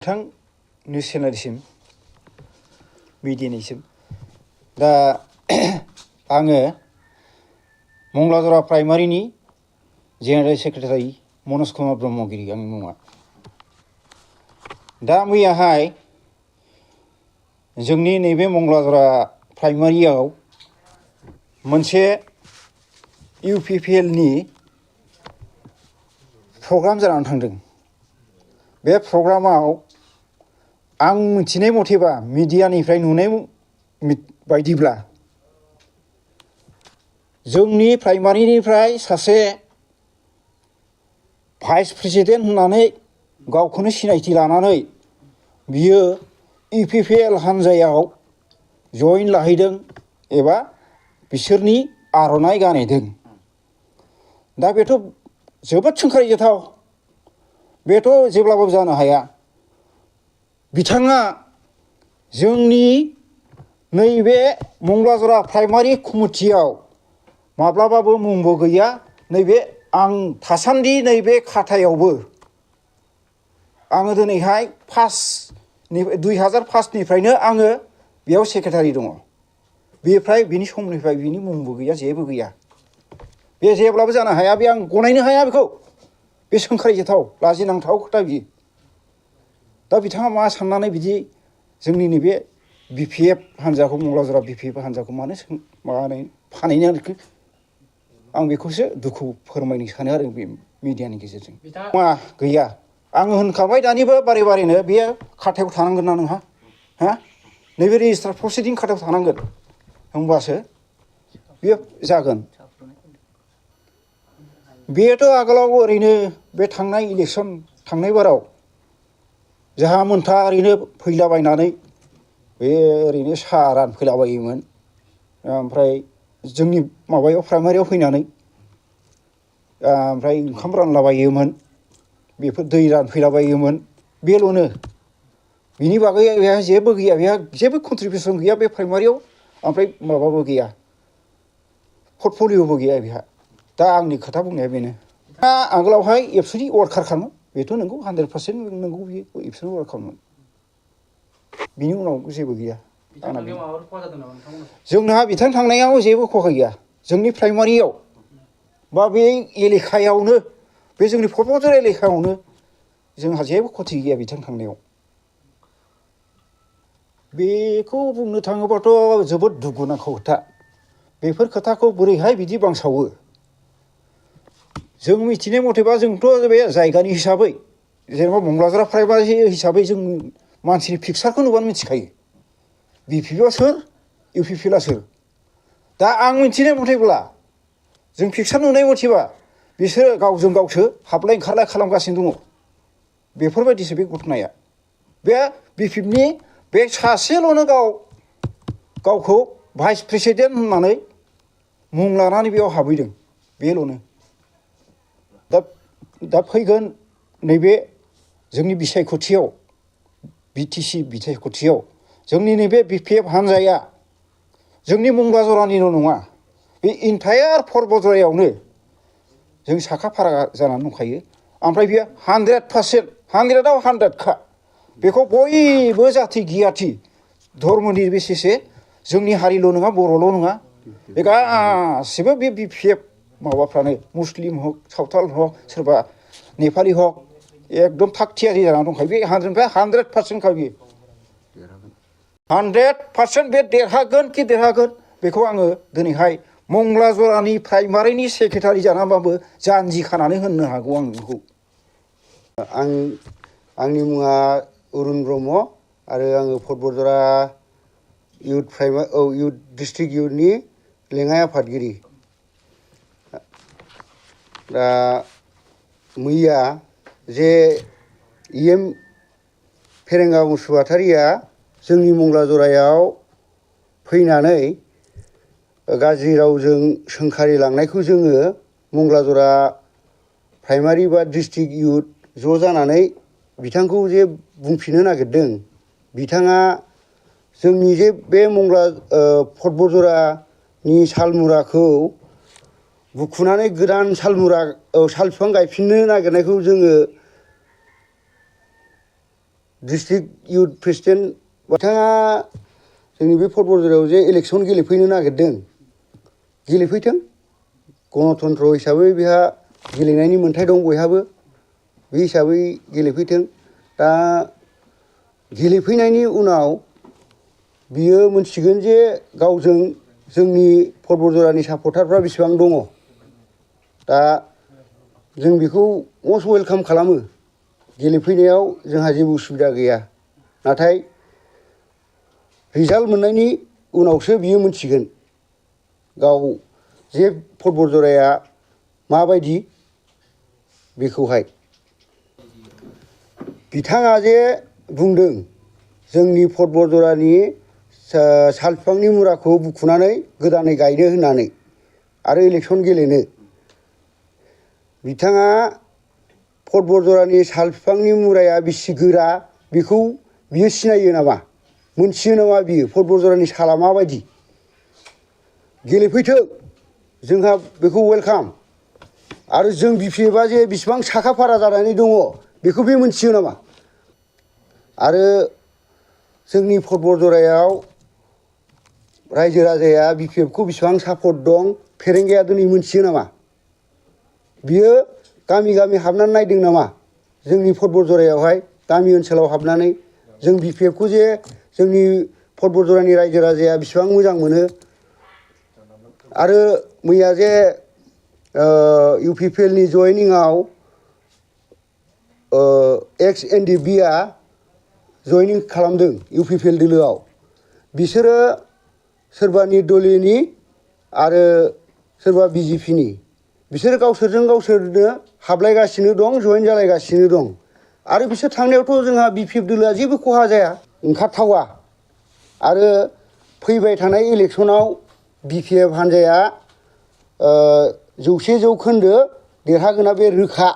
News चेनेलसिम मिडियानिसिम दा आङो मंगलाजरा प्राइमारिनि general secretary मनज Kumar Brahmagiri आंनि मुङा। दा मैयाहाय जोंनि नैबे मंगलाजरा प्राइमारियाव मोनसे इउपिपिएलनि प्रग्राम जानानै थांदों। बे प्रग्रामाव आं मिथिनाय मथेबा मिडियानिफ्राय नुनाय बायदिब्ला जोंनि प्राइमारिनिफ्राय सासे भाइस प्रेसिडेन्ट होननानै गावखौनो सिनायथि लानानै बियो इउपिपिएल हान्जायाव जइन लाहैदों एबा बिसोरनि आर'नाइ गानहैदों। दा बेथ' जोबोद सोंखारिजाथाव। बेथ' जेब्लाबो जानो हाया। बिथाङा जोंनि नैबे मंगलाजरा प्राइमारि कमिटियाव माब्लाबाबो मुंबो गैया। नैबे आं थासान्दि नैबे खाथायावबो आङो दिनैहाय 2005निफ्रायनो आङो बेयाव सेक्रेटारि दङ। बेनिफ्राय बिनि समनिफ्राय बिनि मुंबो गैया, जेबो गैया। बे जेब्लाबो जानो हाया। बे आं गनायनो हाया बेखौ। बे सोंखारिजाथाव, लाजिनांथाव खोथा बियो। दा बिथाङा मा साननानै बिदि जोंनि नैबे बिपिएफ हान्जाखौ, मंगलाजरा बिपिएफ हान्जाखौ मानो फानहैनो नागिरखो? आं बेखौसो दुखु फोरमायनो सानो आरो बे मिडियानि गेजेरजों। मा गैया। आङो होनखाबाय दानिबो बारे बारेनो, बेयो खाथायाव थानांगोन ना नोंहा? नैबे रेजिस्टार प्रसिडिं खाथायाव थानांगोन। होमबासो बेयो जागोन। बेथ' आगोलाव ओरैनो बे थांनाय इलेक्सन थांनाय बाराव जाहा मोनथा ओरैनो फैलाबायनानै बे ओरैनो साहा रानफैलाबायोमोन। ओमफ्राय जोंनि माबायाव प्राइमारियाव फैनानै ओमफ्राय ओंखाम रानलाबायोमोन, बेफोर दै रानफैलाबायोमोन, बेल'नो। बिनि बागै बेहा जेबो गैया। बेहा जेबो कन्ट्रिबिउसन गैया बे प्राइमारियाव। ओमफ्राय माबाबो गैया, पर्टफलिय'बो गैया बेहा। दा आंनि खोथा बुंनाया बेनो। दा आगोलावहाय एबसुनि वार्कारखामोन। बेथ' नंगौ, 100% नंगौ, बियो एबसुनि वार्कारमोन। बिनि उनाव जेबो गैया। जोंहा बिथां थांनायाव जेबो खहा गैया। जोंनि प्राइमारियाव बा बे एलेखायावनो, बे जोंनि क'क्राझार एलेखायावनो जोंहा जेबो खथि गैया बिथां थांनायाव। बेखौ बुंनो थाङोबाथ' जोबोद दुखुनांथाव खोथा। बेफोर खोथाखौ बोरैहाय बिदि बांसावो? जों मिथिनाय मथेबा जोंथ' बे जायगानि हिसाबै, जेनेबा मंगलाजरा प्राइमारि हिसाबै जों मानसिनि पिकचारखौ नुबानो मिथिखायो बिपिएफआ सोर, इउपिपिएलआ सोर। दा आं मिथिनाय मथेब्ला, जों पिकचार नुनाय मथेबा बिसोरो गावजों गावसो हाबलाय ओंखारलाय खालामगासिनो दङ। बेफोरबायदिसो बे घटनाया। बे बिपिएफनि बे सासेल'नो गावखौ भाइस प्रेसिडेन्ट होननानै मुं लानानै बेयाव हाबहैदों, बेल'नो। दा फैगोन नैबे जोंनि बिसायख'थियाव, बिटिसि बिसायख'थियाव जोंनि नैबे बिपिएफ हान्जाया जोंनि मंगलाजरानिल' नङा, बे इन्टायार पर्बतजरायावनो जों साखा फारा जानानै दंखायो। ओमफ्राय बेयो 100%, 100आव 100खा। बेखौ बयबो जाथि गियाथि धर्मनि बेसेसे, जोंनि हारिल' नङा, बर'ल' नङा, बे गासिबो बे बिपिएफ माबाफ्रानो, मुस्लिम हक, सावथाल हक, सोरबा नेपालि हक, एकदम थाग थियारि जानानै दंखायो। बे 100%खा बियो। 100% बे देरहागोन कि देरहागोन बेखौ आङो दिनैहाय मंगलाजरानि प्राइमारिनि सेक्रेटारि जानानैबाबो जानजि खानानै होननो हागौ आं बेखौ। आंनि मुङा अरुन ब्रह्म आरो आङो पर्बतजरा इउथ डिस्ट्रिक्ट इउथनि लेङाइ आफादगिरि। दा मैया जे इएम फेरेंगा बसुमतारिया जोंनि मंगलाजरायाव फैनानै गाज्रि रावजों सोंखारिलांनायखौ जोङो मंगलाजरा प्राइमारि बा डिस्ट्रिक्ट इउथ ज' जानानै बिथांखौ जे बुंफिननो नागिरदों। बिथाङा जोंनि जे बे पर्बतजरानि सालमुराखौ बुखुनानै गोदान साल बिफां गायफिननो नागिरनायखौ जोङो डिस्ट्रिक्ट इउथ प्रेसिडेन्ट बिथाङा जोंनि बे फटबरजरायाव जे इलेक्सन गेलेफैनो नागिरदों गेलेफैथों गणतन्त्र हिसाबै बेहा गेलेनायनि मोन्थाय दं बयहाबो बे हिसाबै गेलेफैथों दा गेलेफैनायनि उनाव बियो मोनथिगोन जे गावजों जोंनि फटबरजरानि सापर्टारफ्रा बेसेबां दङ दा जों बेखौ मस्ट वेलकाम खालामो गेलेफैनायाव जोंहा जेबो उसुबिदा गैया नाथाय रिजाल्ट मोननायनि उनावसो बियो मोनथिगोन गाव जे फटबरजराया माबायदि बेखौहाय बिथाङा जे बुंदों जोंनि फटबरजरानि साल बिफांनि मुराखौ बुखुनानै गोदानै गायनो होननानै आरो इलेक्सन गेलेनो बिथाङा फटबरजरानि साल बिफांनि मुराया बेसे गोरा बेखौ बियो सिनायो नामा मोनथियो नामा बियो फटबरजरानि साला माबायदि गेलेफैथों जोंहा बेखौ वेलकाम आरो जों बिपिएफआ जे बेसेबां साखा फारा जानानै दङ बेखौ बे मोनथियो नामा आरो जोंनि फटबरजरायाव रायजो राजाया बिपिएफखौ बेसेबां सापर्ट दं फेरेंगाया दिनै मोनथियो नामा बियो गामि गामि हाबनानै नायदों नामा जोंनि फटबरजरायावहाय गामि ओनसोलाव हाबनानै जों बिपिएफखौ जे जोंनि फटबरजरानि रायजो राजाया बेसेबां मोजां मोनो आरो मैया जे इउपिपिएलनि जयनिंआव एक्स एनडिएफबिआ जयनिं खालामदों इउपिपिएल दोलोआव बिसोरो सोरबा निर्दलीयनि आरो सोरबा बिजेपिनि बिसोरो गावसोरजों गावसोरनो हाबलायगासिनो दं जयेन जालायगासिनो दं आरो बिसोर थांनायावथ' जोंहा बिपिएफ दोलोआ जेबो खहा जाया ओंखारथावा आरो फैबाय थानाय इलेक्सनाव बिपिएफ हान्जाया 100% देरहागोना बे रोखा